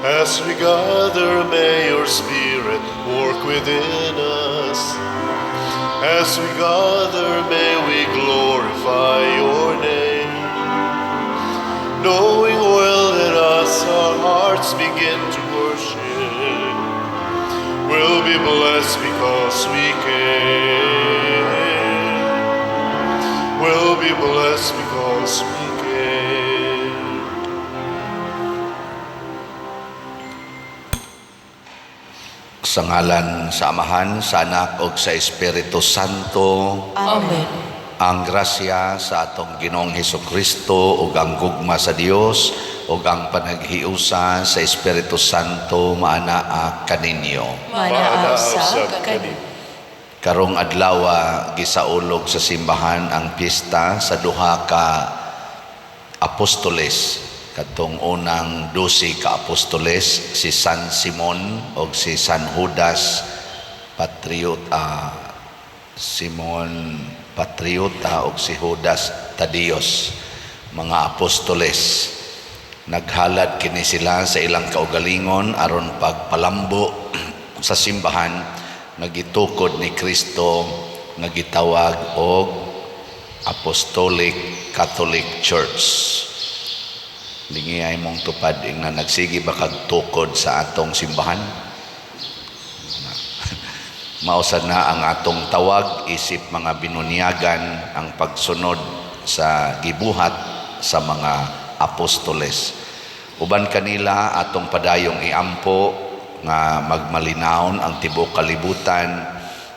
As we gather, may your Spirit work within us. As we gather, may we glorify your name. Knowing well that as our hearts begin to worship, we'll be blessed because we came. We'll be blessed because we came. Sa ngalan sa Amahan, sa Anak ug sa Espiritu Santo. Amen. Ang grasya sa atong Ginoong Hesus Kristo ug ang gugma sa Dios ug ang panaghiusa sa Espiritu Santo maanaa kaninyo. Maanaa usab kaninyo. Karong adlaw gisaulog sa simbahan ang piyesta sa duha ka apostoles, kadtong unang 12 ka apostoles, si San Simon ug si San Judas Patriot, Simon Patriota ug si Judas Tadios, mga apostoles. Naghalad kini sila sa ilang kaugalingon aron pagpalambo sa simbahan nga gitukod ni Kristo nga gitawag og Apostolic Catholic Church. Lingi ay mong tupad nga nagsige ba kag tukod sa atong simbahan? Mao sad na ang atong tawag isip mga binunyagan, ang pagsunod sa gibuhat sa mga apostoles. Uban kanila, atong padayong iampo nga magmalinawon ang tibuok kalibutan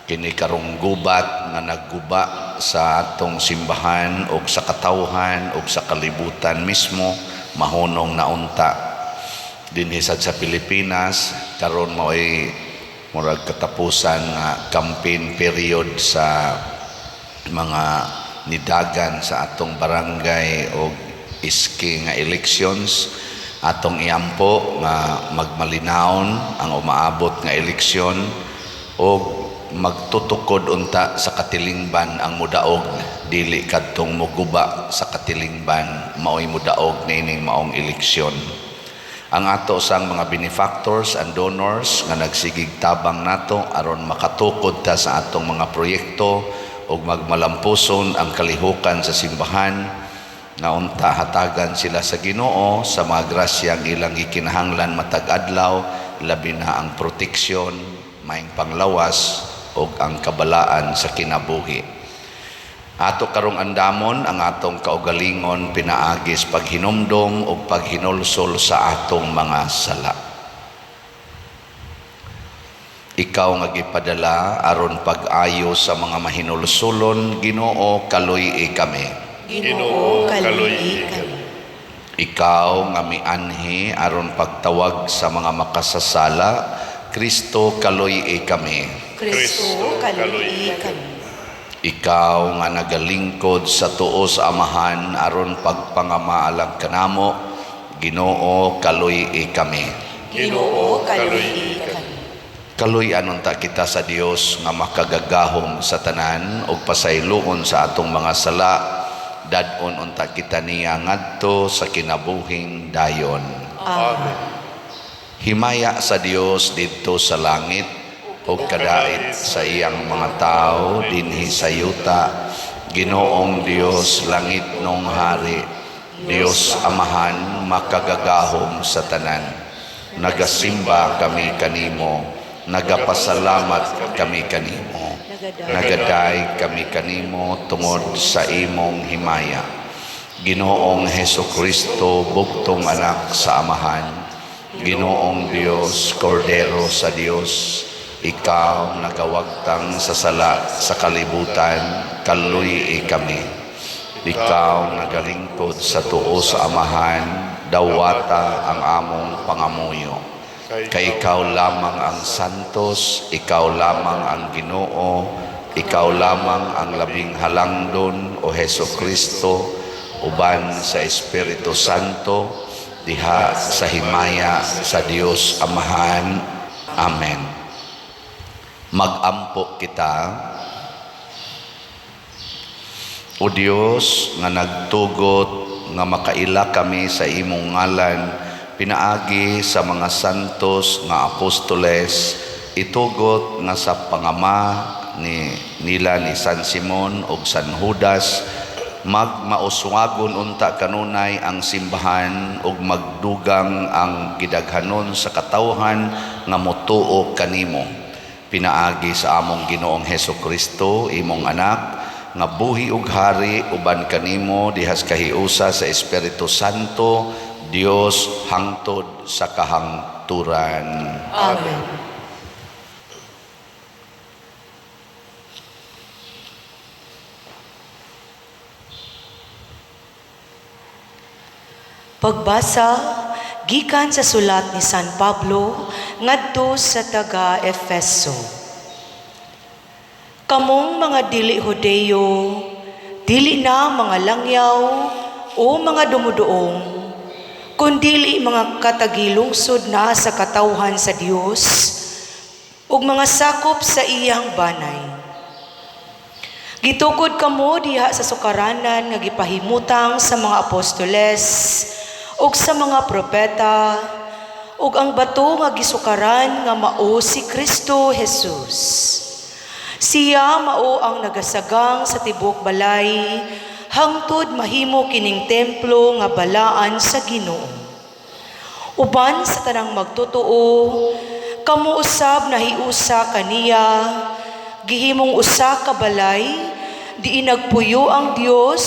kini karong gubat nga nagguba sa atong simbahan ug sa katawhan ug sa kalibutan mismo, mahunong na unta. Dinhi sad sa Pilipinas karon, mao'y murag katapusan nga campaign period sa mga nidagan sa atong barangay o iski nga elections. Atong iampo nga magmalinawon ang umaabot nga eleksyon o magtutukod unta sa katilingban ang mudaog, dili kadtong muguba sa katilingban maoy mudaog niining maong eleksyon. Ang ato sang mga benefactors and donors nga nagsigig tabang nato aron makatukod ta sa atong mga proyekto ug magmalampuson ang kalihukan sa simbahan, nga unta hatagan sila sa Ginoo sa mga grasyang ilang gikinahanglan matag adlaw, labi na ang proteksyon, maayong panglawas ug ang kabalaan sa kinabuhi. Ato karong andamon ang atong kaugalingon pinaagis paghinumdom ug paghinulsol sa atong mga sala. Ikaw nga gipadala aron pag-ayo sa mga mahinulsulon, Ginoo, kaluy-i kami. Ginoo, kaluy-i kami. Ikaw nga mianhi aron pagtawag sa mga makasasala, Kristo, kaluy-i kami. Kristo, kaluy-i kami. Ikaw nga nagalingkod sa tuo sa Amahan aron pagpangamaalag kanamo, Ginoo, kaluy-i kami. Ginoo, kaluy-i kami. Kaluy-an unta kita sa Dios nga makagagahom sa tanan ug pasayloon sa atong mga sala, dad-on unta kita niya ngadto sa kinabuhing dayon. Amen. Himaya sa Dios didto sa langit ug kadait sa iyang mga tawo dinhi sa yuta. Ginoong Dios, langitnong hari, Dios Amahan makagagahom sa tanan. Nagasimba kami kanimo, nagapasalamat kami kanimo. Nagaday kami kanimo tungod sa imong himaya. Ginoong Heso Kristo, bugtong anak sa Amahan, Ginoong Dios, Kordero sa Dios, ikaw nagawagtang sa sala sa kalibutan, kaluy-i kami. Ikaw nagalingkod sa tuo sa Amahan, dawata ang among pangamuyo. Kay ikaw lamang ang santos, ikaw lamang ang Ginoo, ikaw lamang ang labing halangdon, o Heso Kristo, uban sa Espiritu Santo, diha sa himaya sa Dios Amahan. Amen. Magampo kita. O Dios nga nagtugot nga makaila kami sa imong ngalan Pinaagi sa mga santos nga apostoles, itugot nga sa pangama ni nila ni San Simon ug San Judas, magmauswagon unta kanunay ang simbahan ug magdugang ang gidaghanon sa katawhan nga motuo kanimo. Pinaagi sa among Ginoong Hesus Kristo, imong anak, nga buhi ug hari uban kanimo dihas kahiusa sa Espiritu Santo, Dios hangtod sa kahangturan. Amen. Pagbasa gikan sa sulat ni San Pablo ngadto sa taga Efeso. Kamong mga dili Hudeyo, dili na mga langyaw o mga dumuduong, kundili mga katagilungsod na sa katawhan sa Dios ug mga sakop sa iyang banay. Gitukod kamo diha sa sukaranan nga gipahimutang sa mga apostoles ug sa mga propeta, ug ang bato nga gisukaran nga mao si Kristo Jesus. Siya mao ang nagasagang sa tibuok balay hangtod mahimo kining templo nga balaan sa Ginoo. Uban sa tanang magtotoo, kamo usab nahiusa kaniya, gihimong usa ka balay, diin nagpuyo ang Dios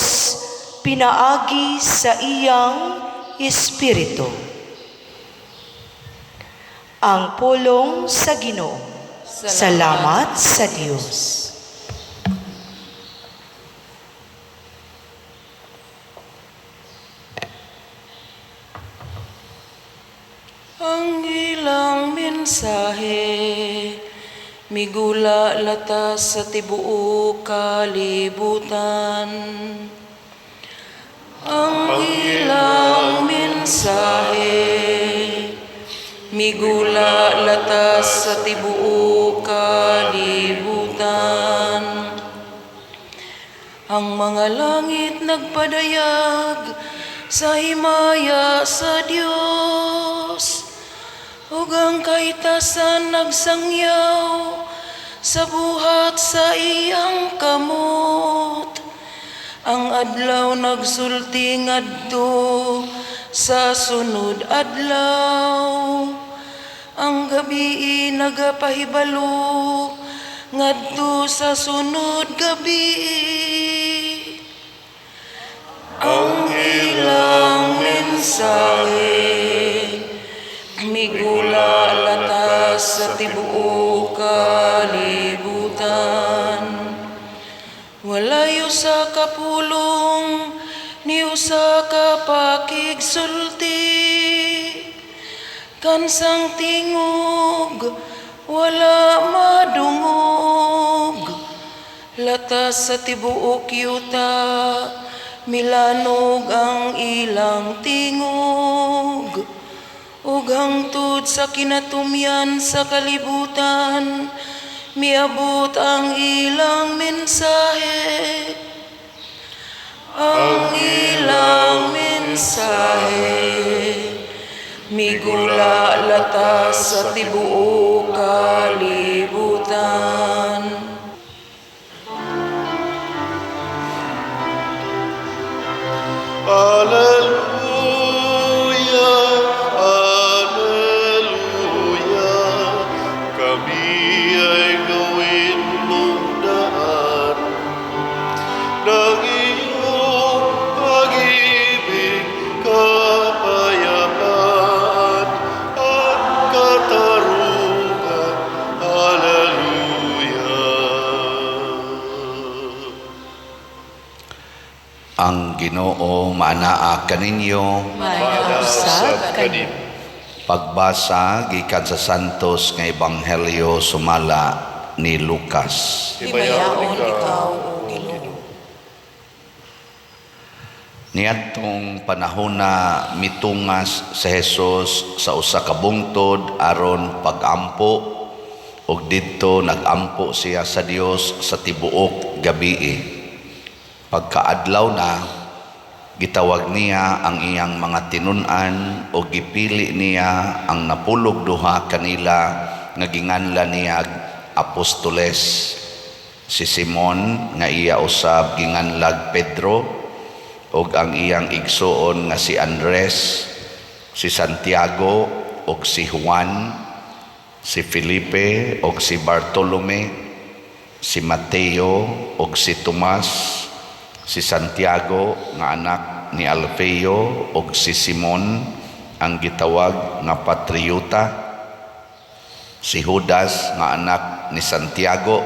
pinaagi sa iyang Espiritu. Ang pulong sa Ginoo. Salamat sa Dios. Ang ilang mensahe migula latas sa tibuok kalibutan. Ang ilang mensahe migula latas sa tibuok kalibutan. Ang mga langit nagpadayag sa himaya sa Dios, ug ang kahitasan nagsangyaw sa buhat sa iyang kamot. Ang adlaw nagsulti ngadto sa sunod adlaw. Ang gabi nagapahibalo ngadto sa sunod gabi. Ang ilang mensahe migula latas sa tibuok kalibutan. Walay usa ka pulong ni usa ka pakigsulti, kansang tingog wala madungog. Latas sa tibuok yuta milanog ang ilang tingog, ug hangtod sa kinatumyan sa kalibutan miabot ang ilang mensahe. Ang ilang mensahe migula latas sa tibuok kalibutan. Alleluia, Alleluia, kami ay gawin mong daan ng iyong pag-ibig, kapayapaan at katarungan. Alleluia. Ang Ginoo maanaa kaninyo. Mausab kanimo. Pagbasa gikan sa Santos nga Ebanghelyo sumala ni Lucas. Himayaon ikaw, O Ginoo. Niadtong panahona mitungas sa Jesus sa usa ka bungtod aron pagampo, ug didto nagampo siya sa Dios sa tibuok gabii. Pagkaadlaw na, Gitawag niya ang iyang mga tinun-an o gipili niya ang 12 kanila nga ginganlan niya apostoles. Si Simon nga iya usab ginganlag Pedro, ug ang iyang igsuon nga si Andres, si Santiago ug si Juan, si Felipe ug si Bartolome, si Mateo ug si Tomas, si Santiago nga anak ni Alfeo ug si Simon ang gitawag nga Patriota, si Judas nga anak ni Santiago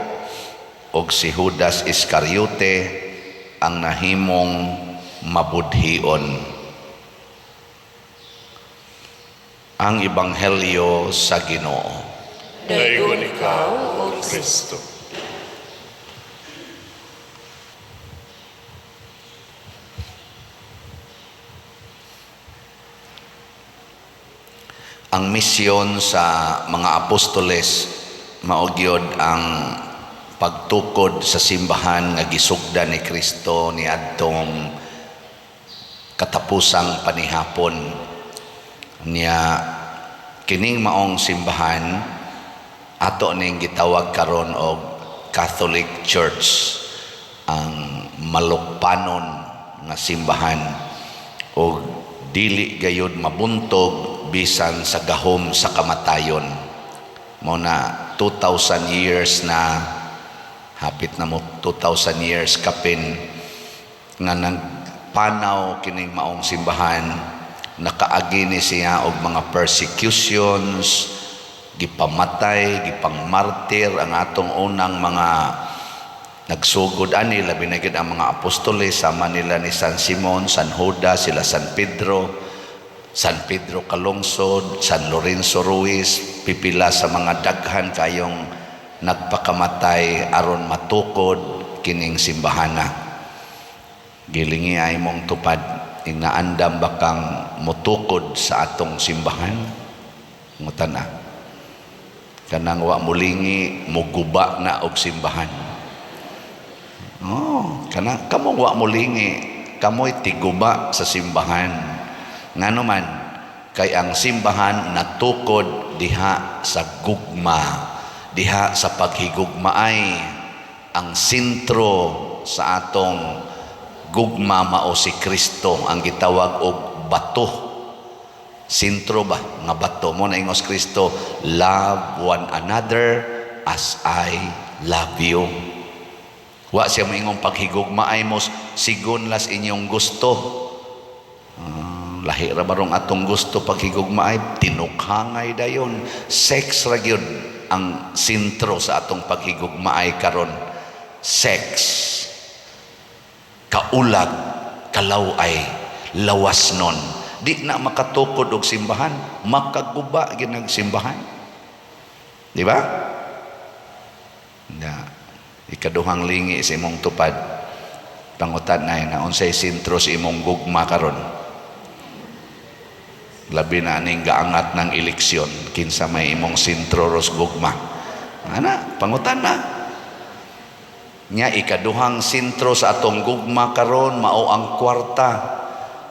ug si Judas Iscariote ang nahimong mabudhion. Ang Ebanghelyo sa Ginoo. Daygon ikaw, O Kristo. Ang misyon sa mga apostoles mao gyud ang pagtukod sa simbahan nga gisugdan ni Kristo niadtong katapusang panihapon. Nya kining maong simbahan ato ning gitawag karon og Catholic Church, ang malukpanon nga simbahan og dili gayud mabuntog bisan sa gahom sa kamatayon. Mao na 2,000 years na, hapit na mo 2,000 years kapin nga nagpanaw kining maong simbahan, nakaagi ni siya og mga persecutions, gipamatay, gipangmartir ang atong unang mga nagsugod ani, labi na gyud ang mga apostoles sama nila ni San Simon, San Judas, sila San Pedro, San Pedro Calungsod, San Lorenzo Ruiz, pipila sa mga daghan kayong nagpakamatay aron matukod kining simbahana. Gilingi ay mong tupad, inaandam ba kang motukod sa atong simbahan? Ngutan na. Kanang wa mulingi, muguba na og simbahan. Oh, kana kamo wa mulingi, kamoy tiguba sa simbahan. Ngano man, kay ang simbahan natukod diha sa gugma, diha sa paghigugmaay. Ang sentro sa atong gugma mao si Kristo, ang gitawag og bato. Sentro ba nga bato mo na ingos Kristo, love one another as I love you. Wa siya moingong paghigugmaay mo sigon las inyong gusto. Lahi ra barong atong gusto paghigugmaay, tinukhangay dayon. Sex ra gyud ang sentro sa atong paghigugmaay karon. Sex, kaulag, kalaway, lawas nun. Di na makatukod og simbahan, makaguba gyud ang simbahan. Di ba? Na ikaduhang lingi sa imong tupad, pangutan na na unsay sentro sa imong gugma karon. Labi na aning gaangat ng eleksyon, kinsa may imong sentro ros gugma. Ana, pangutan na. Nya ikaduhang sentro sa atong gugma karon mao ang kwarta.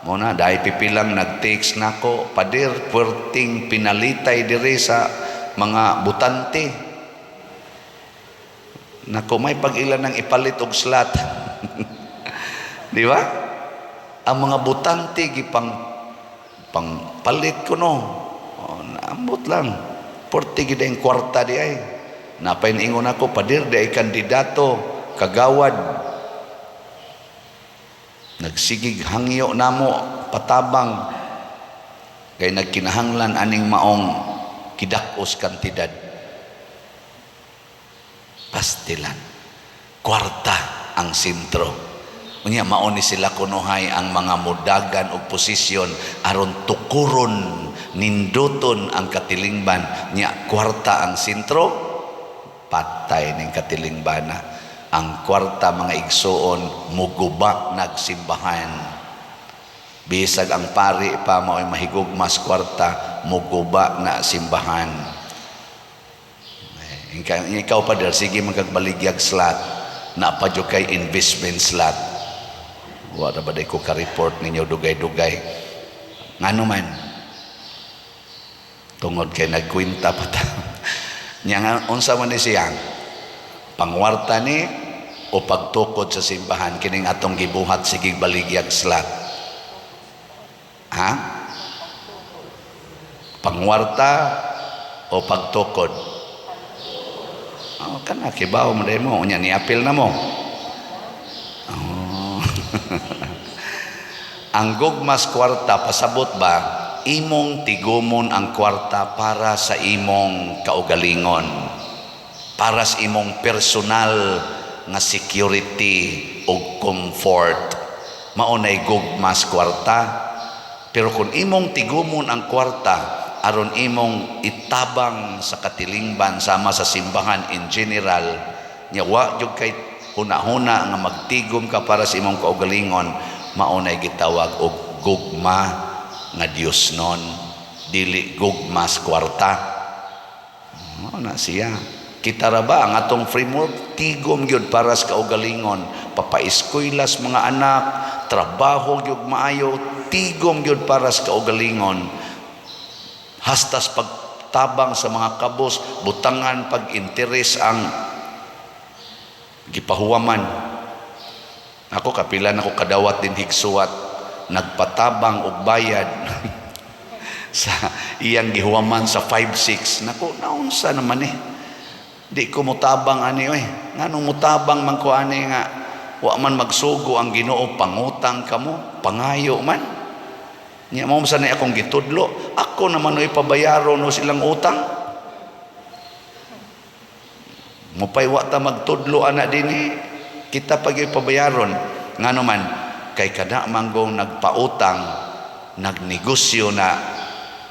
Mo na dahil pipilang nag-text nako, pader puwerteng pinalitay diri sa mga butante. Nako, may pag-ila ng ipalit og slot. Di ba? Ang mga butante gipang pangpalit ko no. O, naambot lang. Porte gid ang kwarta di ay. Napay ingon ako, pader di ay kandidato kagawad. Nagsigig hangyo namo patabang kay nagkinahanglan aning maong kidak-os kantidad. Pastilan. Kwarta ang sentro. Unya mao ni sila kunuhay ang mga mudagan og posisyon aron tukuron, ninduton ang katilingban. Nya kwarta ang sentro, patay ning katilingbana. Ang kwarta mga igsuon muguba nagsimbahan. Bisag ang pari pa mao'y mahigugmas kwarta, muguba na simbahan. Ikaw pa der, sige magkagbaligyag slot, na pa jud kay investment slot. Wa ra ba ko ka-report ninyo dugay-dugay? Ngano man? Tungod kay nagkwenta pa ta. Nya nga unsa man ni siya? Pangwarta ni o pagtukod sa simbahan kining atong gibuhat sige baligyag slot? Ha? Pangwarta o pagtukod? Oh, kana kibaw mo dai mo unya niapil na mo. Oh. Ang gugmas kwarta, pasabot ba imong tigumon ang kwarta para sa imong kaugalingon, para sa imong personal nga security o comfort? Mao nay gugmas kwarta. Pero kung imong tigumon ang kwarta aron imong itabang sa katilingban, sama sa simbahan in general, nya wa jud kay huna-huna nga magtigom ka para sa imong kaugalingon, mao nay gitawag og gugma nga Dios non, dili gugma sa kwarta. Mao na siya. Kita ra ba ang atong framework, tigom gyud para sa kaugalingon, papaeskuylas mga anak, trabaho gyud maayo, tigom gyud para sa kaugalingon, hastas pagtabang sa mga kabos, butangan pag interes ang gipahuwaman. Ako, kapila na ko kadawat din higsuwat, nagpatabang og bayad sa iyang gihuwaman sa 5-6. Nako, naunsa naman eh, di ko mutabang ani oy. Nganong mutabang man ko ani nga wa man magsugo ang Ginoo, pangutang kamo, pangayo man nya mo sa ni akong gitudlo? Ako naman oy pabayaron no silang utang. Mupay wa ta magtudlo ana dinhi, kita pag pabayaron. Ngano man? Kay kada manggong nagpautang, nagnegosyo na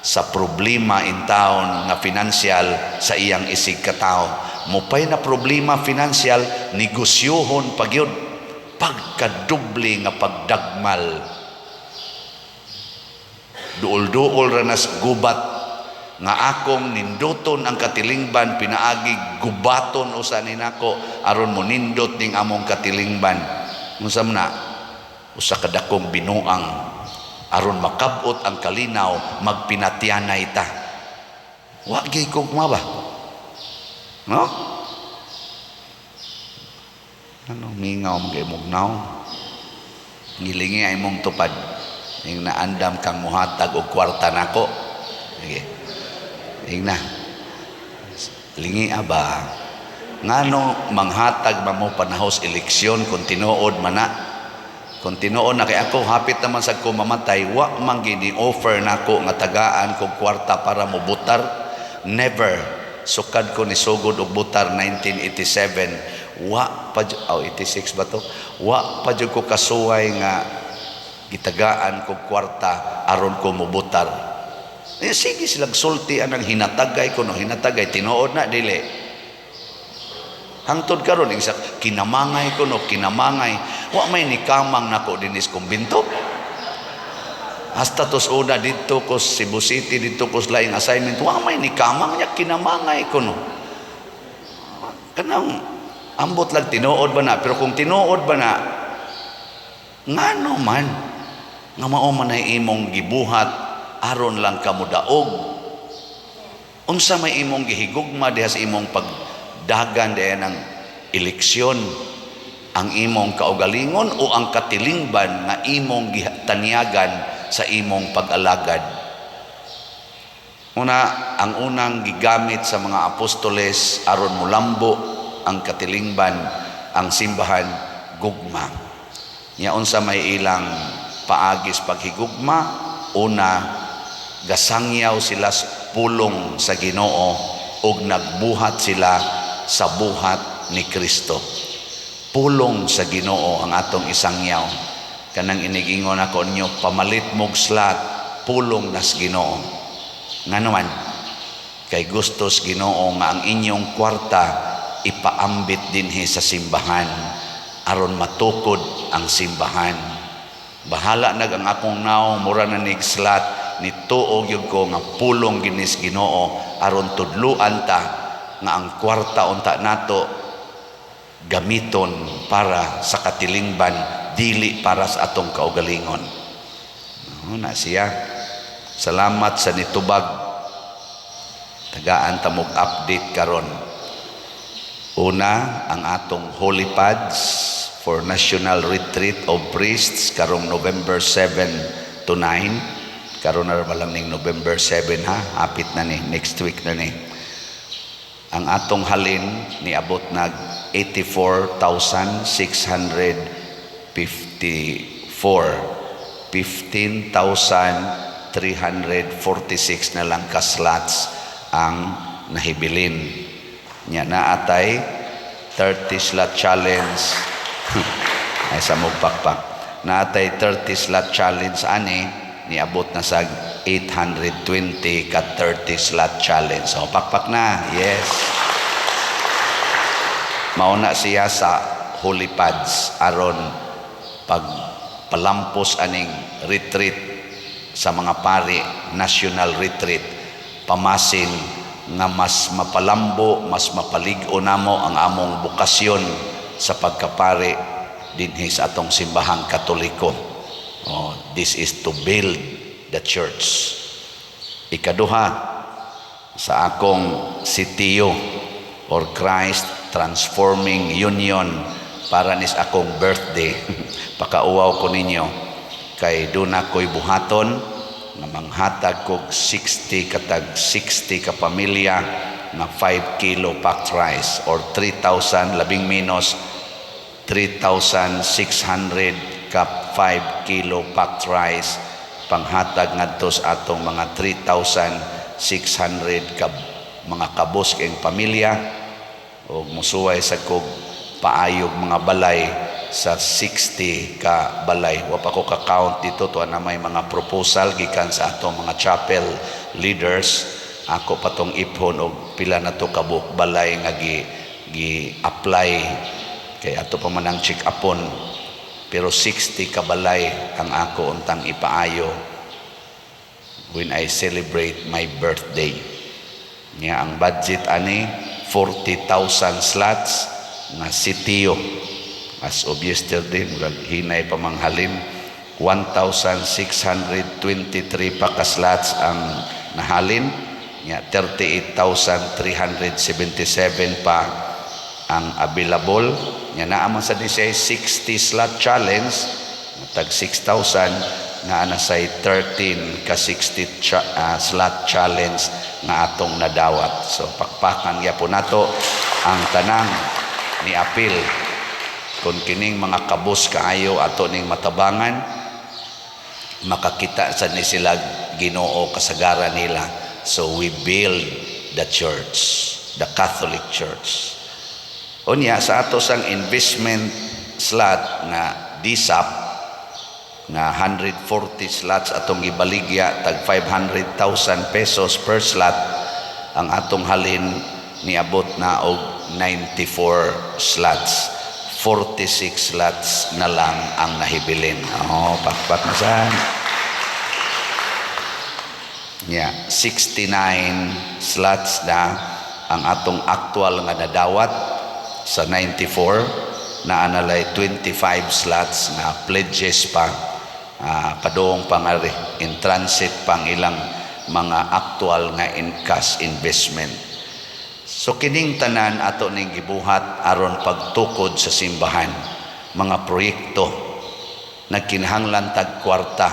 sa problema in town nga financial sa iyang isig katao. Mupay na problema financial, negosyohon pagyud, pagkadoble nga pagdagmal. Duol-duol ra nas gubat nga akong ninduton ang katilingban, pinaagi gubaton usa ni nako aron mo nindot ning among katilingban. Unsa man na? Usa ka dakong binuang aron makabot ang kalinaw, magpinatyanay ta. Wa gyud gugma ba, no? Ano, mingaw mo kay mugnaw. Ngilingi ay mong tupad ing naandam kang muhatag og kwarta nako. Sige, ing na lingi aba, ngano manghatag ba mo panahos eleksyon kung tinuod man na? Kung tinuod na kay ako hapit naman sa ko mamatay, wa man gini offer nako nga tagaan kog kwarta para mo butar. Never. Sukad ko ni sugod og butar 1987, wa pa, oh, 86 ba to, wa pa jud ko kasuway nga gitagaan kog kwarta aron ko mobutar. Eh, sige silang sulti anang hinatagay ko no, hinatagay, tinuod na dili? Hangtod karon ing sa kinamangay ko no, kinamangay, wa may nikamang nako dinis kumbinto. Hasta tos una didto ko Cebu City, didto ko sa laing assignment, wa may nikamang niya, kinamangay ko no. Kanang ambot lang, tinuod ba na? Pero kung tinuod ba na, ngano man nga mao man ay imong gibuhat aron lang kamo daog? Unsa may imong gihigugma diha sa imong pagdagan diha ng eleksyon? Ang imong kaugalingon o ang katilingban nga imong taniyagan sa imong pag-alagad? Una, ang unang gigamit sa mga apostoles aron mulambo ang katilingban, ang simbahan, gugma. Nya unsa may ilang paagis paghigugma? Una, gasangyaw sila sa pulong sa Ginoo ug nagbuhat sila sa buhat ni Kristo. Pulong sa Ginoo ang atong isangyaw. Kanang inigingon ako ninyo, pamalit mog slot, pulong nas Ginoo. Ngano man? Kay gustos Ginoo nga ang inyong kwarta ipaambit dinhi sa simbahan aron matukod ang simbahan. Bahala nag ang akong naong mura na nig slot, nituo gyud ko nga pulong ginis Ginoo aron tudluan ta nga ang kwarta unta nato gamiton para sa katilingban, dili para sa atong kaugalingon. No, na siya. Salamat sa nitubag. Tagaan ta mog update karon. Una, ang atong Holy Pads for National Retreat of Priests karong November 7 to 9. Karon na ra lang ning November 7 ha, hapit na ni, next week na ni. Ang atong halin niabot nag 84,654. 15,346 na lang ka slots ang nahibilin. Nya naatay 30 slot challenge. Ay sa mugpakpak. Naatay 30 slot challenge ani, niabot na sa 820 ka 30 slot challenge. So pakpak na. Yes. Mauna siya sa Holy Pads aron pag palampos aning retreat sa mga pari, national retreat, pamasin nga mas mapalambo, mas mapalig-o namo ang among bokasyon sa pagkapari dinhi sa atong Simbahang Katoliko. Oh, this is to build the church. Ikaduha, sa akong CTU or Christ Transforming Union, para nis akong birthday. Pakauwaw ko ninyo kay duna ko'y buhaton nga manghatag kog 60 katag 60 ka pamilya nga 5 kilo packed rice or 3,000, labing minus 3,600 ka 5 kilo packed rice, panghatag ngadto sa atong mga 3,600 ka mga kabos kayong pamilya, o musuway sa kog paayog mga balay sa 60 ka balay. Wa pa ko ka-count dito to na may mga proposal gikan sa atong mga chapel leaders. Ako pa tong iphon og pila na to kabuok balay nga gi gi apply kay ato pa man ang check upon, pero 60 ka balay ang ako untang ipaayo when I celebrate my birthday. Nya ang budget ani 40,000 slots nga CTU. As of yesterday, murag hinay pa manghalin, 1,623 pa ka slots ang nahalin. Nya 38,377 pa ang available. Nya naa man sa ni siya 60 slot challenge tag 6,000 nga ana say 13 ka 60 slot challenge nga atong nadawat. So pakpakan gyapon nato ang tanang ni apil. Kung kining mga kabus kaayo ato ning matabangan, makakita sa ni sila Ginoo kasagaran nila. So we build the church, the Catholic Church. Unya sa ato sang investment slot nga DSAP nga 140 slots atong gibaligya tag 500,000 pesos per slot, ang atong halin niabot na og 94 slots. 46 slots na lang ang nahibilin. Oh, pakpak na saan. Yeah, 69 slots na ang atong actual nga nadawat sa 94 na analay 25 slots nga pledges pa, padung pa nga in transit pang ilang mga actual nga in cash investment. So kining tanan ato ning gibuhat aron pagtukod sa simbahan, mga proyekto nagkinahanglan tag kwarta,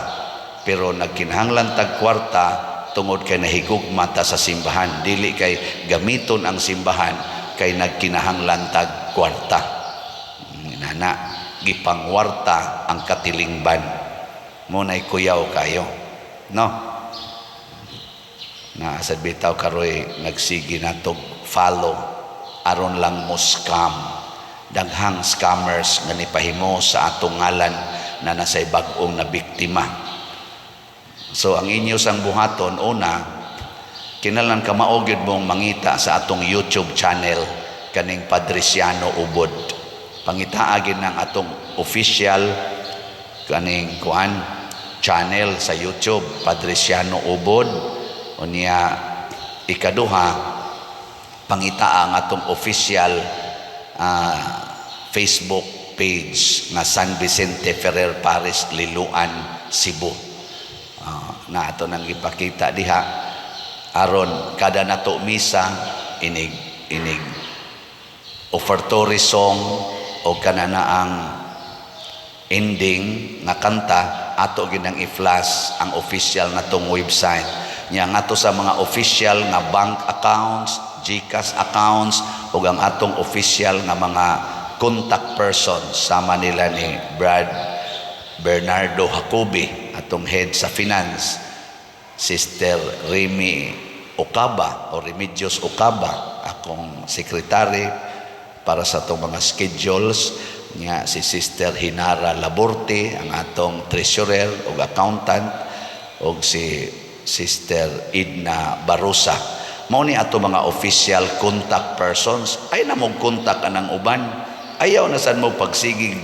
pero nagkinahanglan tag kwarta tungod kay nahigugma ta sa simbahan, dili kay gamiton ang simbahan kay nagkinahanglan tag kwarta. Nana gipangwarta ang katilingban mo nay kuyaw kayo, no? Na sad bitaw karoy nagsige natog follow aron lang mo scam. Daghang scammers nga nipahimo sa atong ngalan na nasay bag-ong na biktima. So ang inyo sang buhaton, una, kinahanglan ka mao gyud mong mangita sa atong YouTube channel kaning Padriciano Ubod. Pangitaa gid ng atong official kaning kuan channel sa YouTube, Padriciano Ubod. Unya ikaduha, pangitaa ang atong official Facebook. page nga San Vicente Ferrer Parish, Liloan, Cebu. Na ato nang ipakita diha aron kada nato misa, inig inig offertory song o kana ang ending nga kanta, ato ginang i-flash ang official natong website nya ngadto sa mga official nga bank accounts, GCash accounts ug ang atong official nga mga contact persons sama nila ni Brad Bernardo Jacobi, atong head sa finance, Sister Remy Okaba o Remedios Okaba, akong secretary para sa atong mga schedules nga si Sister Hinara Laborte, ang atong treasurer ug accountant, ug si Sister Idna Barosa. Mao ni ato mga official contact persons. Ay na mo contact anang uban. Ayaw na sad mo pagsigig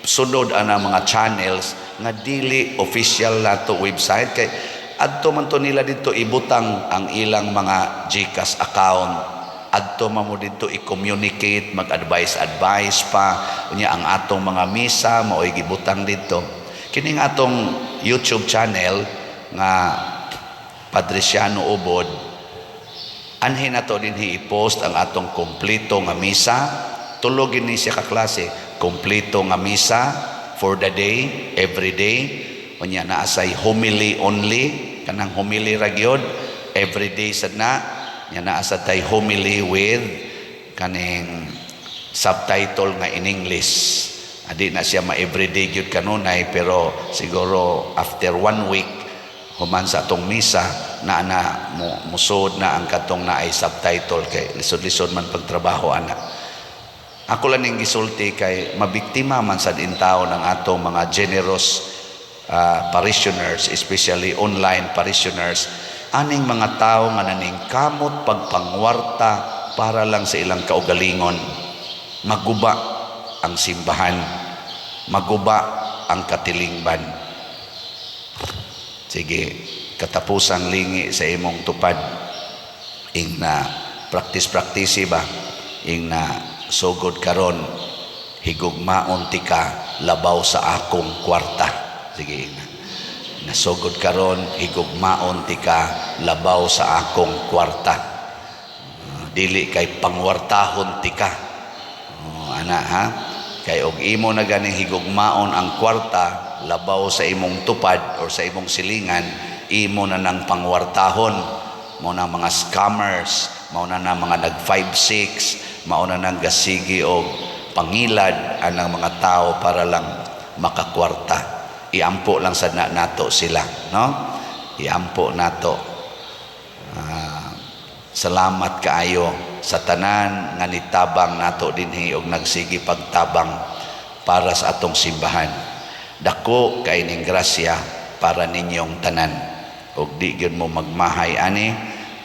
sunod anang mga channels nga dili official nato website kay adto man to nila dito ibutang ang ilang mga GCash account, adto man mo dito i-communicate, mag-advise advice pa. Unya ang atong mga misa mao'y gibutang dito. Kining atong YouTube channel nga Padriciano Ubod, anhin nato dinhi i-post ang atong kompleto nga misa. Tulo ni siya ka klase: kompleto nga misa for the day, every day. Unya naa say homily only, kanang homily ra gyud, every day sad na. Nya naa sad tay homily with kaning subtitle nga in English. Adi na siya ma-everyday gyud kanunay, pero siguro after one week human sa atong misa na na mo musod na ang katong naay subtitle kay lisod-lisod man pagtrabaho ana. Ako lang ning gisulti kay mabiktima man sad intaw ng atong mga generous parishioners, especially online parishioners, aning mga tao nga naningkamot pagpangwarta para lang sa ilang kaugalingon. Maguba ang simbahan, maguba ang katilingban. Sige, katapusang lingi sa imong tupad, ing na practice-practice ba, ing na sugod karon, higugmaon tika labaw sa akong kwarta. Sige, ing na. Nasugod karon, higugmaon tika labaw sa akong kwarta. Dili kay pangwartahon tika. Oh, ana ha? Kay og imo na ganing higugmaon ang kwarta labaw sa imong tupad or sa imong silingan, imo na nang pangwartahon. Mao na mga scammers, mao na nang mga nag 5-6, mao na nang gasigi og pangilad anang mga tao para lang makakwarta. Iampo lang sa na nato sila, no? Iampo nato. Salamat kaayo sa tanan nga nitabang nato dinhi og nagsigi pagtabang para sa atong simbahan. Dako kay ning grasya para ninyong tanan. Og di gyud mo magmahay ani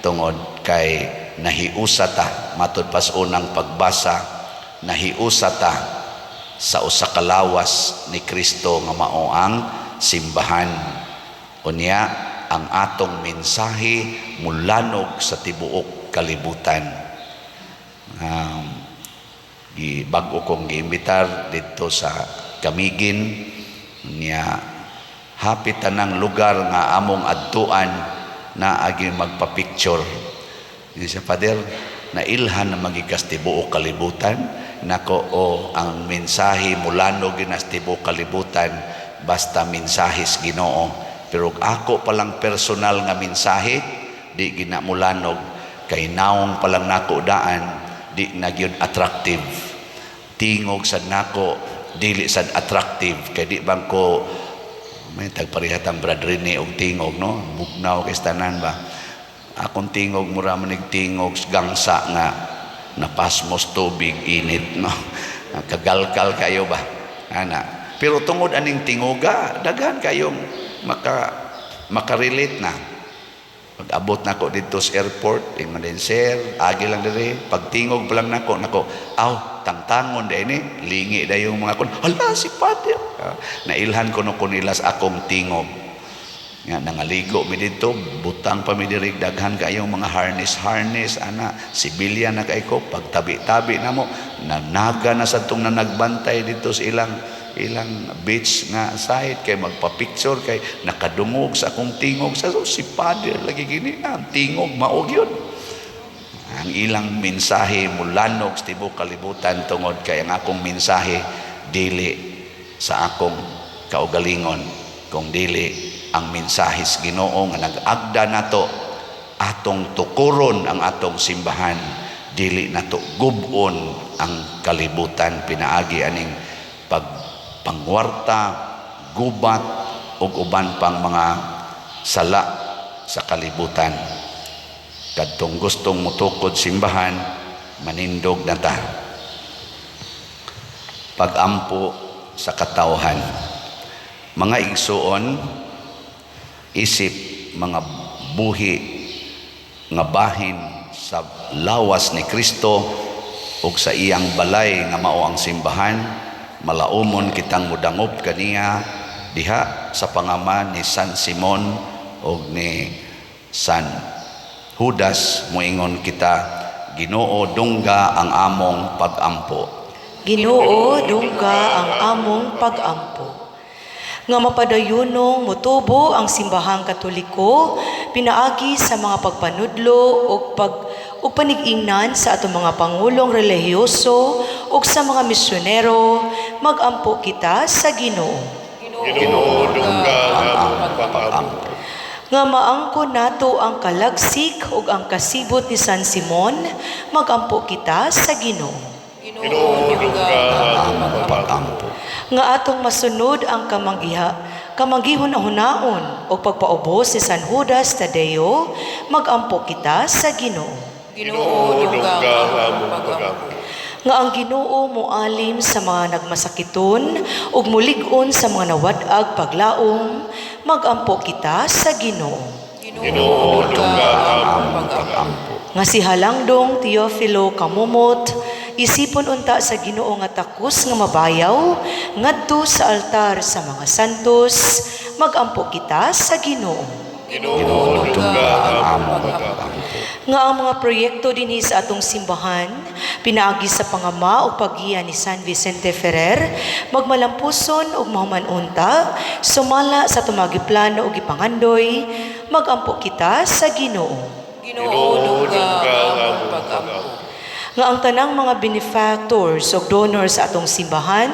tungod kay nahiusa ta, matud pas unang pagbasa, nahiusa ta sa usa ka lawas ni Kristo nga mao ang simbahan. Unya ang atong mensahe mulanog sa tibuok kalibutan. Bag-o kong giimbitar dito sa Camiguin niya, hapit tanang lugar nga among adtuan na agi magpa-picture. Hindi siya, "Father, nailhan na magikas tibuok kalibutan." Nako, o ang mensahe mulanog ginas tibuok kalibutan basta mensahis Ginoo. Pero ako palang personal nga mensahe di gina mulanog kay naong pa lang nako daan, di na gyud attractive. Tingog sad nako dili sad attractive kay di bang ko may tagparehatang Brad Rene og tingog, no? Bugnaw kay tanan ba. Akong tingog mura man nig tingog gangsa nga napasmos tubig init, no? Kagalkal kayo ba ana. Pero tungod aning tingoga, daghan kayong makarelate na. Pag abot nako didto sa airport, ingon din, "Sir, agi lang diri." Pagtingog pa lang nako nako, aw, tangtangon dai ni, lingi dayong mga kon, "Hala, si Father." Nailhan ko no ko nila sa akong tingog. Nga nangaligo mi didto, butang pa mi diri, daghan kayong mga harness harness ana, sibilyan na kay ko, pagtabi-tabi namo, nanaga na sa tong na nagbantay dito sa ilang ilang beach nga site kay magpa-picture kay nakadungog sa akong tingog sa, "Oh, si Father lagi gini na tingog mao gyud." Ang ilang mensahe mulanog sa tibuok kalibutan tungod kay ang akong mensahe dili sa akong kaugalingon kung dili ang mensahe sa Ginoo nga nag-agda nato atong tukuron ang atong simbahan, dili nato gub-on ang kalibutan pinaagi aning pagpangwarta, gubat ug uban pang mga sala sa kalibutan. Kadtong gustong mutukod simbahan, manindog na ta. Pagampo sa katawhan. Mga igsuon, isip mga buhi nga bahin sa lawas ni Kristo ug sa iyang balay nga mao ang simbahan, malaumon kitang mudangop kaniya diha sa pangama ni San Simon ug ni San Judas. Moingon kita, Ginoo, dungga ang among pagampo. Ginoo, dungga ang among pagampo. Nga mapadayunong motubo ang simbahang Katoliko pinaagi sa mga pagpanudlo ug panig-ingnan sa atong mga pangulong relihiyoso ug sa mga misyonero, magampo kita sa Ginoo. Ginoo, dungga ang among pagampo. Nga maangko nato ang kalagsik ug ang kasibot ni San Simon, magampo kita sa Ginoo. Ginoo, dungga ang among pagampo. Nga atong masunod ang kamanggihon-hunaon o pagpaubos ni San Judas Tadeo, magampo kita sa Ginoo. Ginoo, dungga ang among pagampo. Nga ang Ginoo moalim sa mga nagmasakiton ug mulig-on sa mga nawad-ag paglaom, magampo kita sa Ginoo. Ginoo, dungga ang among pagampo. Nga si Halangdong Teofilo Camomot isipon unta sa Ginoo nga takos nga mabayaw ngadto sa altar sa mga santos, magampo kita sa Ginoo. Ginoo, dungga ang among pagampo. Nga ang mga proyekto dinhi sa atong simbahan pinaagi sa pangama o paggiya ni San Vicente Ferrer magmalampuson ug mahuman unta sumala sa atong mga giplano ug gipangandoy, magampo kita sa Ginoo. Ginoo, dungga ang among pagampo. Nga ang tanang mga benefactors ug donors sa atong simbahan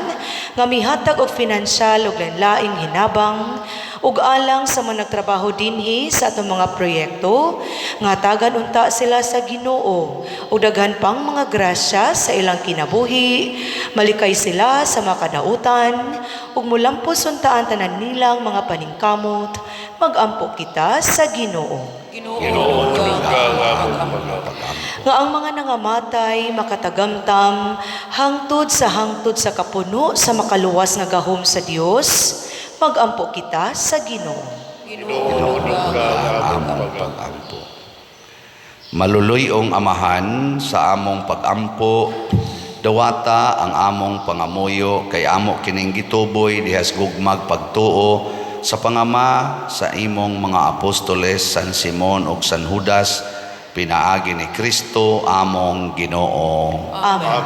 nga mihatag og pinansyal ug lain-laing hinabang ug alang sa mga nagtrabaho dinhi sa atong mga proyekto, nga hatagan unta sila sa Ginoo ug daghan pang mga grasya sa ilang kinabuhi, malikay sila sa mga kadautan ug mulampos unta ang tanan nilang mga paningkamot, magampo kita sa Ginoo. Ginoo, dungga ang among pagampo. Nga ang mga nangamatay makatagamtam hangtod sa kapuno sa makaluwas nga gahom sa Dios, magampo kita sa Ginoo. Ginoo, dungga ang among Pagampo. Maluluy-ong Amahan, sa among pagampo, dawata ang among pangamuyo kay amo kining gituboy dihas gugmag pagtuo sa pangama sa imong mga apostoles San Simon ug San Judas, pinaagi ni Kristo among Ginoo. Amen. Amen.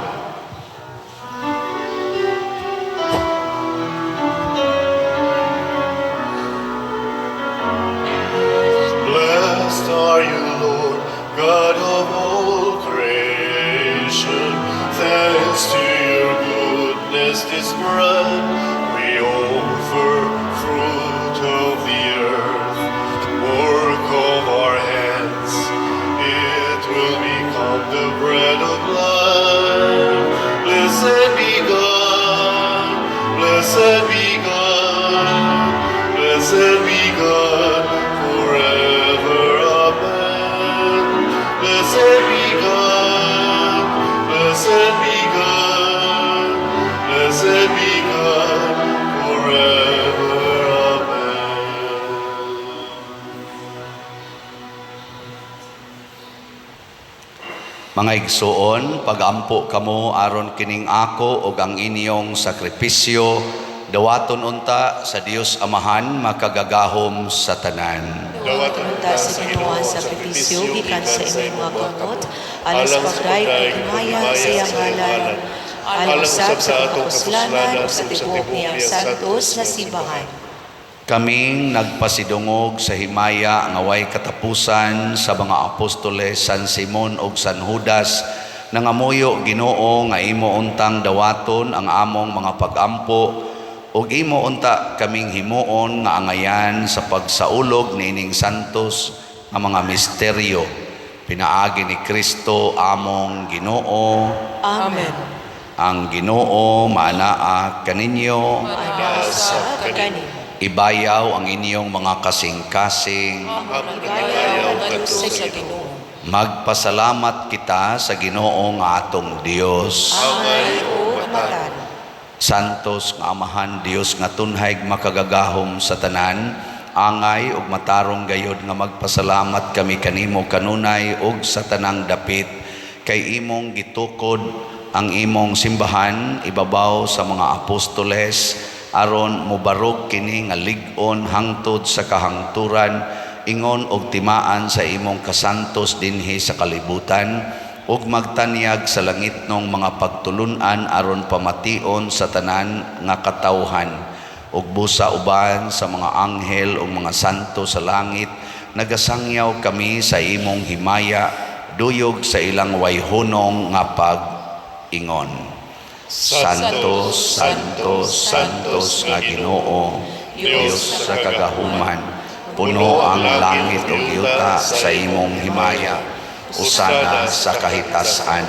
Blessed are you, Lord, God of all creation. Thanks to your goodness, this bread we offer, fruit of the earth, work of our hands. It will become the bread of life. Blessed be God, blessed be God, blessed be God forever. Amen. Blessed be God, blessed be God, blessed be God forever. Amen. Mga igsuon, pagampo kamo aron kining ako ug ang inyong sakripisyo Dawaton unta sa Dios Amahan makagagahom sa tanan. Dawaton Unta sa Ginoo ang sakripisyo gikan sa imong mga kamot, alang sa pagdayeg ug himaya sa iyang ngalan, alang usab sa atong kapuslanan ug sa tibuok niyang santos na simbahan. Kaming nagpasidungog sa himaya nga way katapusan sa mga apostoles San Simon ug San Judas, nangamuyo, Ginoo, nga imo untang dawaton ang among mga pagampo ug imo unta kaming himuon nga angayan sa pagsaulog niining santos nga mga misteryo pinaagi ni Kristo among Ginoo. Amen. Ang Ginoo maanaa kaninyo. Maanaa kanimo. Ibayaw ang inyong mga kasing-kasing. Among ibayaw ngadto ngadto sa sa Ginoo. Magpasalamat kita sa Ginoo nga atong Dios. Angay ug ug matarong. matarong. Santos nga Amahan, Dios nga tunhay makagagahom sa tanan, angay ug matarong gayod nga magpasalamat kami kanimo kanunay ug sa tanang dapit, kay imong gitukod ang imong simbahan ibabaw sa mga apostoles aron mobarog kini nga lig-on hangtod sa kahangturan, ingon og timaan sa imong kasantos dinhi sa kalibutan, ug magtanyag sa langitnong mga pagtulun-an aron pamation sa tanan nga katawhan. Ug busa uban sa mga anghel ug mga santo sa langit, nagasangyaw kami sa imong himaya duyog sa ilang wayhunong nga pag-ingon. Santo, Santo, Santos nga Ginoo, Dios sa kagahuman, puno ang langit ug yuta sa imong himaya. Usana sa kahitasan.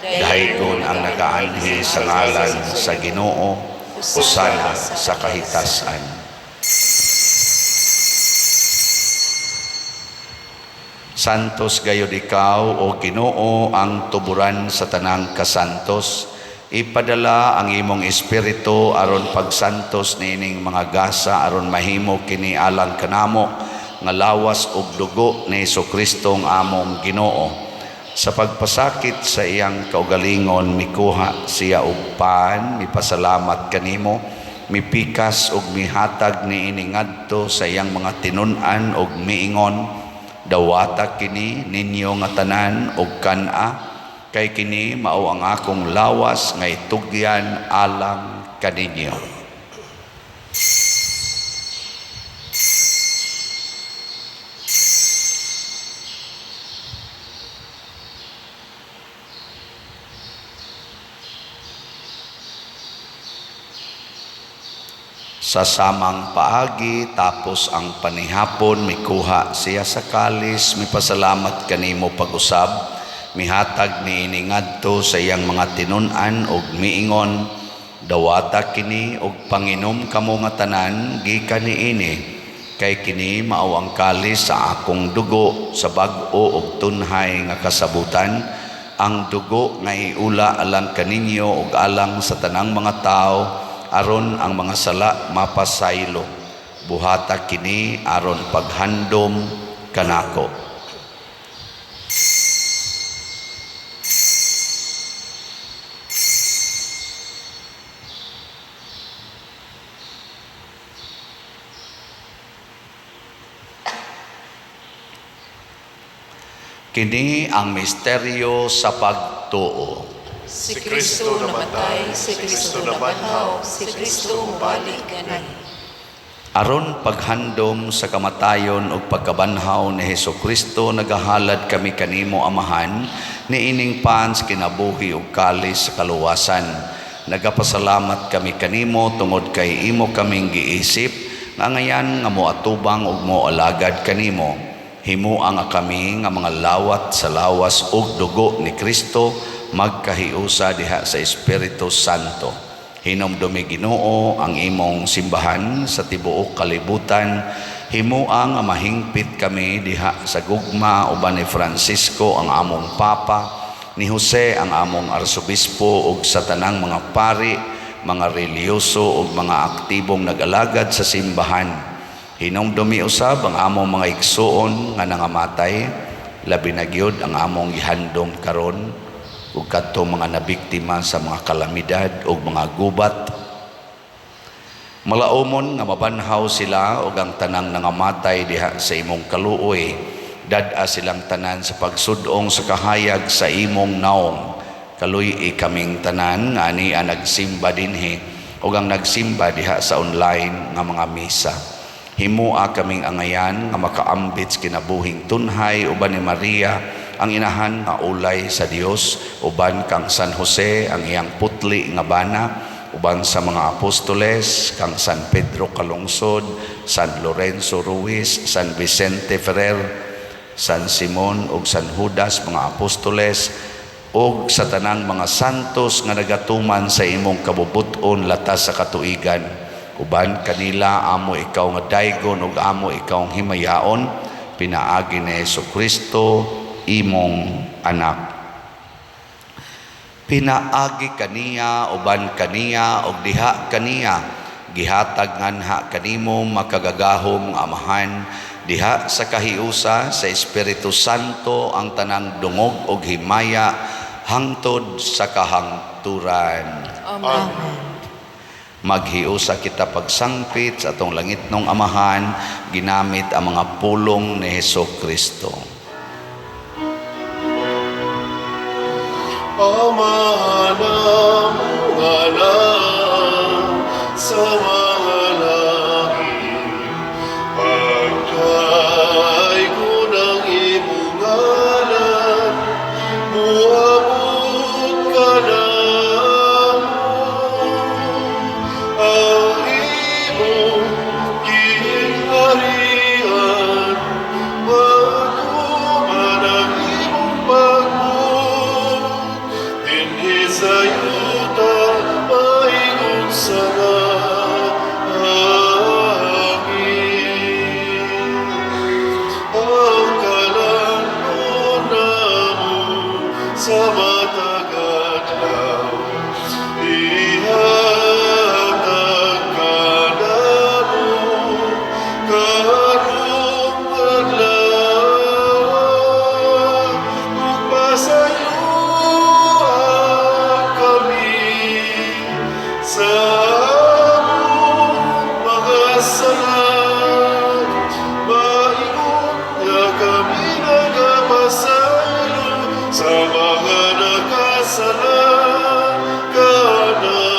Daygon ang nagaanhi sa ngalan sa Ginoo. Usana sa kahitasan. Santos gayod ikaw, o Ginoo, ang tuburan sa tanang kasantos. Ipadala ang imong espiritu aron pagsantos niining mga gasa aron mahimo kini alang kanamo nga lawas ug dugo ni Hesukristo ang among Ginoo. Sa pagpasakit sa iyang kaugalingon, mikuha siya og pan, mipasalamat kanimo, mipikas ug mihatag niini ngadto sa iyang mga tinun-an ug miingon: "Dawata kini ninyo nga tanan og kan-a, kay kini mao ang akong lawas nga itugyan alang kaninyo." Sa samang paagi, tapos ang panihapon, mikuha siya sa kalis, mipasalamat kanimo pag-usab, mihatag niini ngadto sa iyang mga tinun-an ug miingon: "Dawata kini ug panginom kamo nga tanan gikan niini, kay kini mao ang kalis sa akong dugo sa bag-o ug tunhay nga kasabutan, ang dugo nga iula alang kaninyo ug alang sa tanang mga tawo aron ang mga sala mapasaylo. Buhata kini aron paghandom kanako." Kini ang misteryo sa pagtuo. Si Kristo namatay, si Kristo nabanhaw, si Kristo mubalik gani. Aron paghandom sa kamatayon ug pagkabanhaw ni Hesukristo, nagahalad kami kanimo, Amahan, niining pan sa kinabuhi ug kalis sa kaluwasan. Nagapasalamat kami kanimo tungod kay imo kaming giisip nga angayan nga moatubang ug moalagad kanimo. Himua nga kami nga mga lawat sa lawas ug dugo ni Kristo magkahiusa diha sa Espiritu Santo. Hinumdumi, Ginoo, ang imong simbahan sa tibuok kalibutan. Himua nga mahingpit kami diha sa gugma uban ni Francisco ang among Papa, ni Jose ang among Arsobispo ug sa tanang mga pari, mga relihiyoso ug mga aktibong nag-alagad sa simbahan. Hinumdumi usab ang among mga igsuon nga nangamatay, labi na gyud ang among gihandom karon ug kadto mga nabiktima sa mga kalamidad ug mga gubat. Malaumon nga mabanhaw sila ug ang tanang nangamatay diha sa imong kaluoy. Dad-a silang tanan sa pagsudong sa kahayag sa imong naong. Kaluy-i kaming tanan nga ania nagsimba dinhi ug ang nagsimba diha sa online nga mga misa. Himua kaming angayan nga makaambit sa kinabuhing tunhay uban ni Maria, ang inahan nga ulay sa Dios, uban kang San Jose, ang iyang putli nga bana, uban sa mga apostoles, kang San Pedro Calungsod, San Lorenzo Ruiz, San Vicente Ferrer, San Simon ug San Judas, mga apostoles, ug sa tanang mga santos nga nagatuman sa imong kabubut-on latas sa katuigan. Uban kanila amo ikaw nga daygon ug amo ikaw himayaon pinaagi ni Hesus Kristo, imong anak. Pinaagi kaniya, uban kaniya, ug diha kaniya, gihatag nganha kanimo makagagahom nga Amahan diha sa kahiusa sa Espiritu Santo ang tanang dungog ug himaya hangtod sa kahangturan. Amen. Maghiusa kita pagsangpit sa atong langitnong Amahan ginamit ang mga pulong ni Hesus Kristo. Amahan among anak sa mga langit, pagdaygon ang imong ngalan, muabot kanamo ang imong gingharian, matuman ang imong pagbuot, dinhi sa yuta maingon sa langit. Ang kalan-on namo sa matag adlaw, ihatag kanamo karong adlaw, ug pasayloa kami sa among mga sala, maingon nga kami nagapasaylo sa mga nakasala kanamo.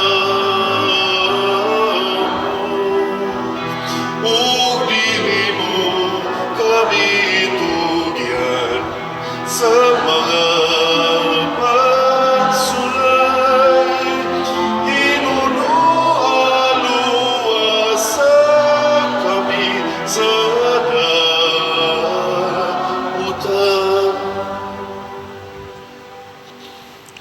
Ug dili mo kami tugyan sa mga pagsulay, hinunoa luwasa kami sa dautan.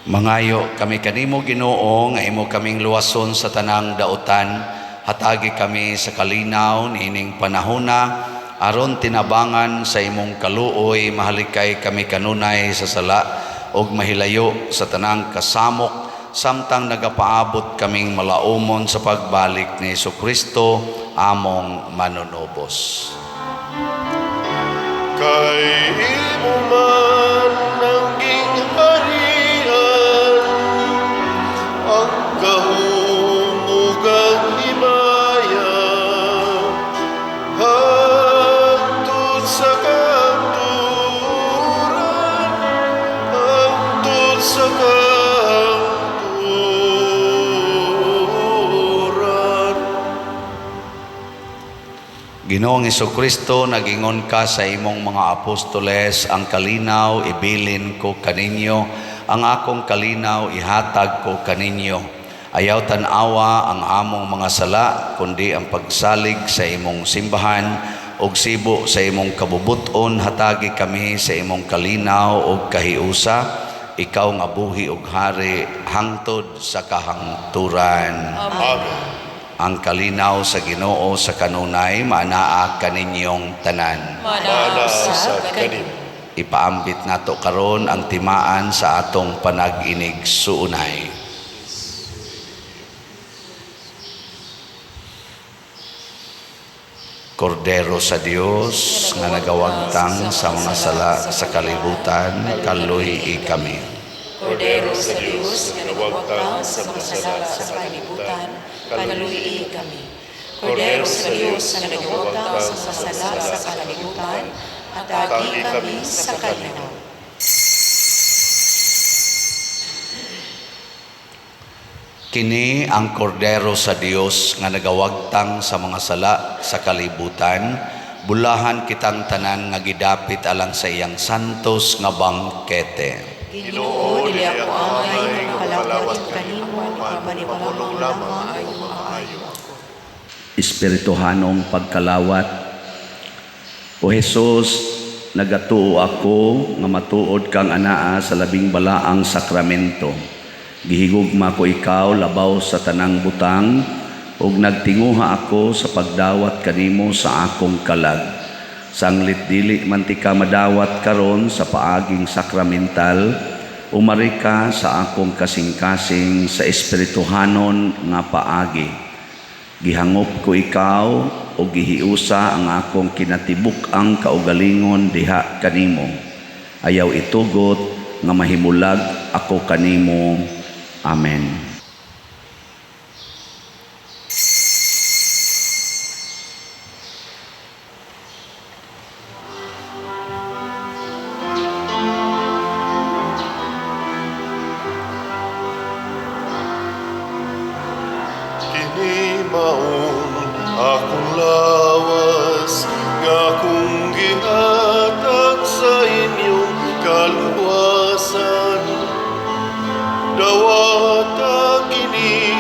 Mangayo kami kanimo, Ginoo, nga imo kaming luwason sa tanang dautan. Hatagi kami sa kalinaw niining panahona aron tinabangan sa imong kaluoy mahalikay kami kanunay sa sala ug mahilayo sa tanang kasamok samtang nagapaabot kaming malaumon sa pagbalik ni Kristo among manunubos. Kay imo man ang gingharian, ang gahom ug ang himaya, hangtod sa kahangturan, hangtod sa kahangturan. Ginoong Kristo, nagingon ka sa imong mga apostoles, "Ang kalinaw ibilin ko kaninyo, ang akong kalinaw ihatag ko kaninyo." Ayaw tan-awa ang among mga sala, kundi ang pagsalig sa imong simbahan, ug sibo sa imong kabubuton hatagi kami sa imong kalinaw ug kahiusa, ikaw nga buhi ug hari hangtod sa kahangturan. Amen. Ang kalinaw sa Ginoo sa kanunay maanaa kaninyong tanan. Maanaa usab sa kanimo. Ipaambit nato karon ang timaan sa atong panag-inig-suunay. Kordero sa Dios nga nagawagtang sa mga sala sa kalibutan, kaluy-i kami. Kordero sa Dios nga nagawagtang sa mga sala sa kalibutan, kaluy-i kami. Kordero sa Dios nga nagawagtang sa mga sala sa kalibutan, hatagi kami sa kalinaw. Kini ang Kordero sa Dios nga nagawagtang sa mga sala sa kalibutan, bulahan kitang tanan nga gidapit alang sa iyang santos nga bangkete. Ginoo, dili ako angay nga makalawat makalawat kanimo, apan pamulong ipamulong lamang lamang o maayo ako. Espirituhanong pagkalawat. O Hesus, nagatuo ako nga matuod kang anaa sa labing balaang sakramento. Gihigugma ko ikaw labaw sa tanang butang ug nagtinguha ako sa pagdawat kanimo sa akong kalag. Sanglit dili man ti ka madawat karon sa paaging sakramental, umari ka sa akong kasing-kasing sa espirituhanon nga paagi. Gihangop ko ikaw o gihiusa ang akong kinatibuk-ang kaugalingon diha kanimo. Ayaw itugot nga mahimulag ako kanimo. Amen. Kini maong akong lawas nga akong gihatag sa inyong kaluwasan. Dawata kini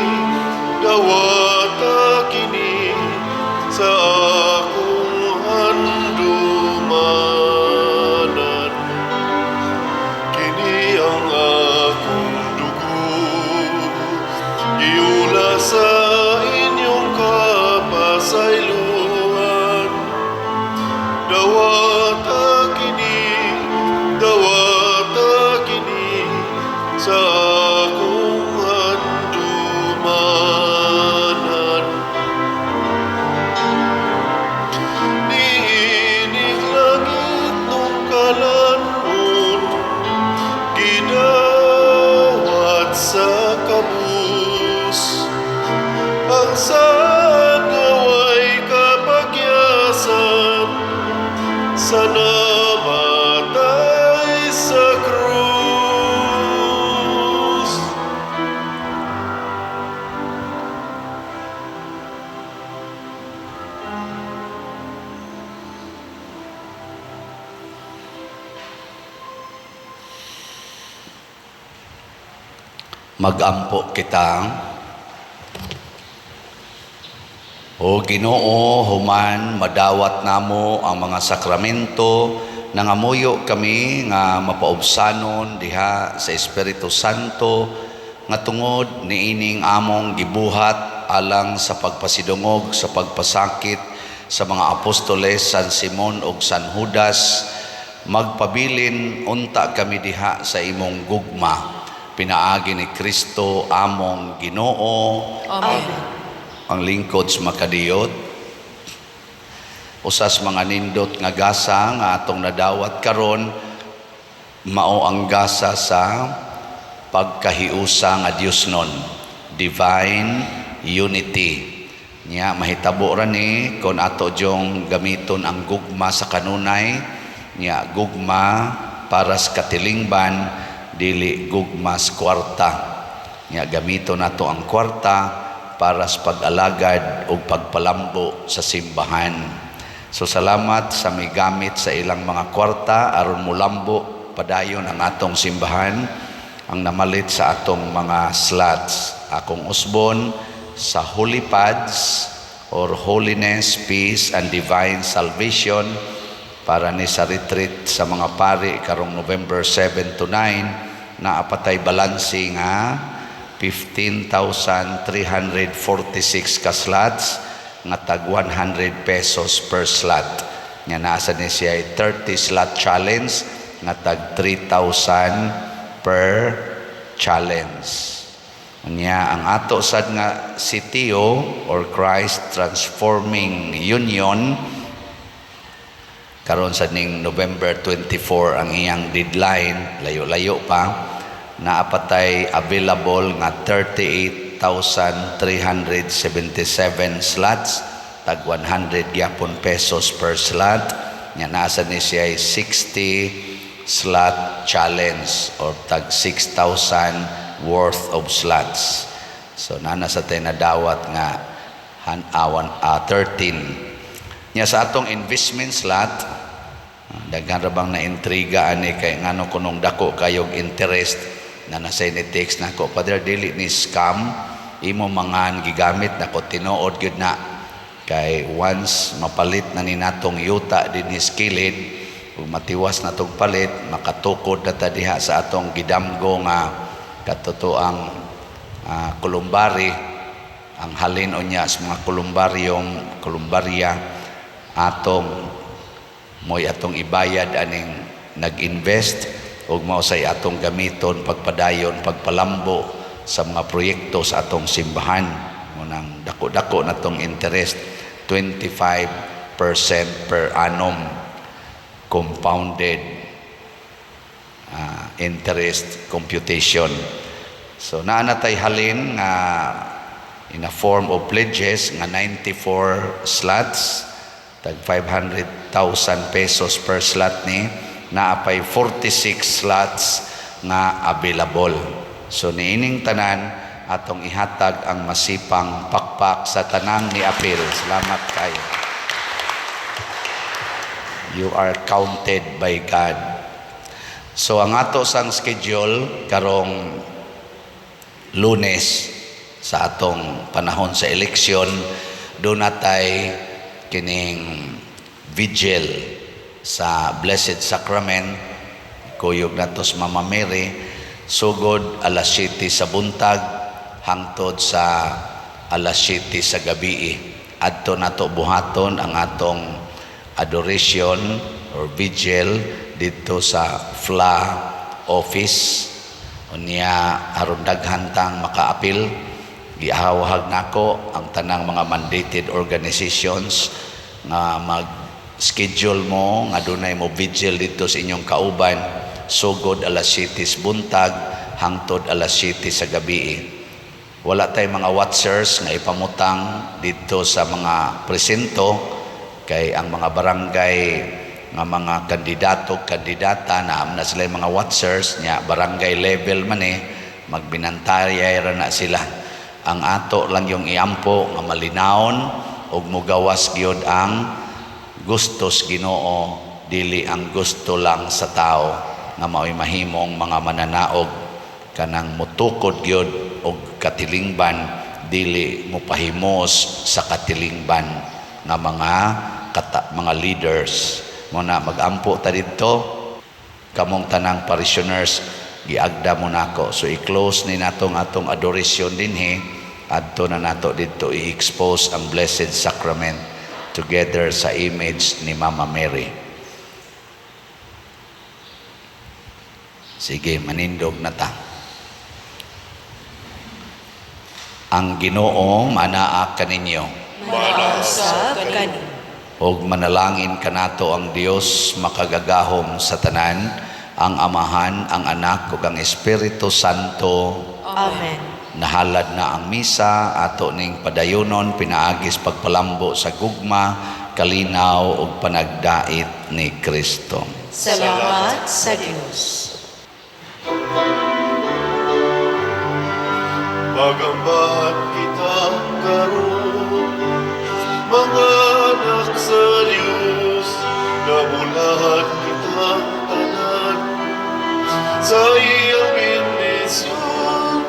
sa akong handumanan. Kini ang akong dugo, giula sa inyong kapasayloan. Dawata kini sa akong handumanan. Niining langit nung kalanon, gidawat sa kabus. Ang saad nga way kapagyasan, sa namatay sa krus. Magampo kita. O Ginoo, human madawat namo ang mga sakramento, nangamuyo kami nga mapaubsanon diha sa Espiritu Santo nga tungod niining among gibuhat alang sa pagpasidungog sa pagpasakit sa mga apostoles San Simon ug San Judas, magpabilin unta kami diha sa imong gugma. Pinaagi ni Kristo among Ginoo. Amen. Ang lingkod sa makadiyot, usas mga nindot nga gasa nga atong nadawat karon, mao ang gasa sa pagkahiusa nga Dios nun, divine unity. Nya mahitabo ra ni kon ato jong gamiton ang gugma sa kanunay, nya gugma para sa katilingban, dili gugma sa kwarta. Nya gamiton nato ang kwarta para sa pag-alagad o pagpalambo sa simbahan. So salamat sa migamit sa ilang mga kwarta aron mulambo padayon ang atong simbahan, ang namalit sa atong mga slots. Akong usbon sa Holy Pads or Holiness, Peace and Divine Salvation para ni sa retreat sa mga pari karong November 7 to 9 na apatay balanse nga 15,346 ka slots nga tag 100 pesos per slot. Nga nasa ni siya ay 30 slot challenge nga tag 3,000 per challenge. Unya ang ato sad nga CTO or Christ Transforming Union karon sad ning November 24 ang iyang deadline, layo-layo pa, naapatay available nga 38 8,377 slots, tag 100 gyapon pesos per slot. Nya nasa ni siya 60 slot challenge or tag 6,000 worth of slots. So nana sa tay nadawat nga han awan 13. Nya sa atong investment slot, daghan ra bang na intriga ani kay ngano kunong dako kayog interest na nasa ni text nako, "Father, dili ni scam imo mga gigamit nako?" Tinuod gyud na kay once mapalit na ni natong yuta dinhi sa kilid ug matiwas na tong palit, makatukod na ta diha sa atong gidamgo nga katotoang columbary. Ang halin unya sa mga columbarium, columbaria, atong mo'y atong ibayad aning nag-invest ug mao say atong gamiton pagpadayon, pagpalambo sa mga proyekto sa atong simbahan. Munang dako-dako na tong interest, 25% per annum compounded interest computation. So naa na tay halin nga in a form of pledges nga 94 slots, tag 500,000 pesos per slot ni naa pay 46 slots nga available. So niining tanan atong ihatag ang masipang pakpak sa tanang ni apil. Salamat kayo. You are counted by God. So ang ato sang schedule karong Lunes sa atong panahon sa eleksyon, doon natay kining vigil sa Blessed Sacrament, kuyog nato sa Mama Mary, sugod alas 7 sa buntag hangtod sa alas 7 sa gabi. Adto nato buhaton ang atong adoration or vigil dito sa FLA office. Unya aron daghan tang makaapil, giahawag nako ang tanang mga mandated organizations nga mag-schedule mo nga dunay mo vigil dito sa inyong kauban, sugod alas 7 sa buntag hangtod alas 7 sa gabi. Wala tay mga watchers nga ipamutang dito sa mga presinto kay ang mga barangay nga mga kandidato, kandidata na na sila yung mga watchers nya. Barangay level man eh, magbinantay ra na sila. Ang ato lang yung iampo nga malinawon ug mugawas gyud ang gustos Ginoo, dili ang gusto lang sa tao, nga mao'y mahimong mga mananaog kanang mutukod gyud og katilingban, dili mopahimos sa katilingban nga mga kata, mga leaders mo na. Magampo ta didto kamong tanang parishioners, giagda mo nako. So i-close ni natong atong adoration dinhi, adto na nato didto i-expose ang Blessed Sacrament together sa image ni Mama Mary. Sige, manindog na ta. Ang Ginoo manaa kaninyo. Manaa usab kani. Og manalangin kanato ang Dios makagagahom sa tanan, ang Amahan, ang Anak ug ang Espiritu Santo. Amen. Nahalad na ang misa, ato ning padayonon pinaagis pagpalambo sa gugma, kalinaw ug panagdait ni Kristo. Salamat sa Dios. Magambahan kita karon, mga anak sa Diyos, nabulahan kita tanan sa iyang bendisyon.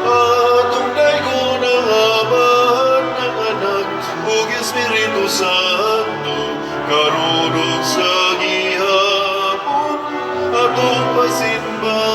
Atong daygon ang Amahan, ang Anak, ug Espiritu Santo, karon ug sa gihapon, atong pasimba.